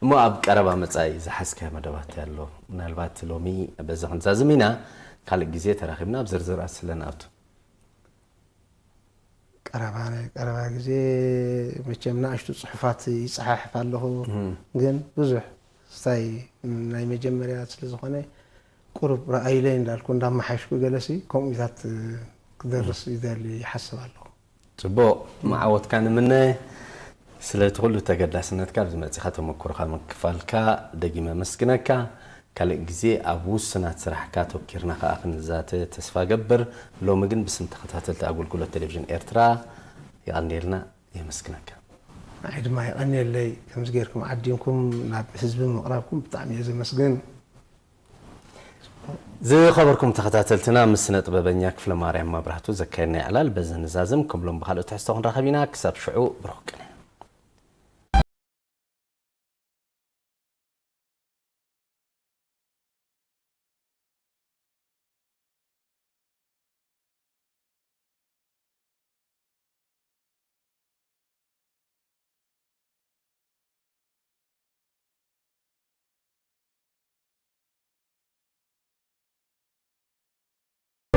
እሞ ኣብ ቀረባ መጻኢ ዝሓዝካዮ መደባት ኣሎ? ምናልባት ሎሚ በዚ ክንዛዝም ኢና፣ ካልእ ግዜ ተራኺብና ኣብ ዝርዝራት ስለ ንኣቱ። ቀረባ፣ ናይ ቀረባ ግዜ መቸም ንኣሽቱ ጽሑፋት ይጸሓሕፍ ኣለኹ፣ እም። ግን ብዙሕ ስታይ ናይ መጀመርያ ስለ ዝኾነ ቁሩብ ረኣይለይ እንዳልኩ እንዳመሓሽኩ ገለሲ ከምኡታት ክደርስ ይደሊ ይሓስብ ኣለኹ። ጽቡቕ መዓወትካ ንምነ። ስለቲ ኩሉ ተገዳስነትካ ኣብዚ መጺኻ ተመክሮኻ ምክፋልካ ደጊመ ኣመስግነካ። ካልእ ግዜ ኣብ ውሱናት ስራሕካ ተኪርና ከኣ ክንዛተ ተስፋ ገብር። ሎሚ ግን ብስም ተኸታተልቲ ኣገልግሎት ቴሌቪዥን ኤርትራ የቐንየልና፣ የመስግነካ። ንዓይ ድማ የቐንየለይ ከምዚ ጌርኩም ዓዲምኩም ናብ ህዝቢ ምቕራብኩም ብጣዕሚ እየ ዘመስግን። ዝኸበርኩም ተኸታተልትና ምስ ስነ ጥበበኛ ክፍለ ማርያም መብራህቱ ዘካየድና ዕላል በዚ ንዛዝም። ክብሎም ብኻልእ ትሕዝቶ ክንራኸብ ኢና። ክሳብ ሽዑ ብሩኽ ቅነ።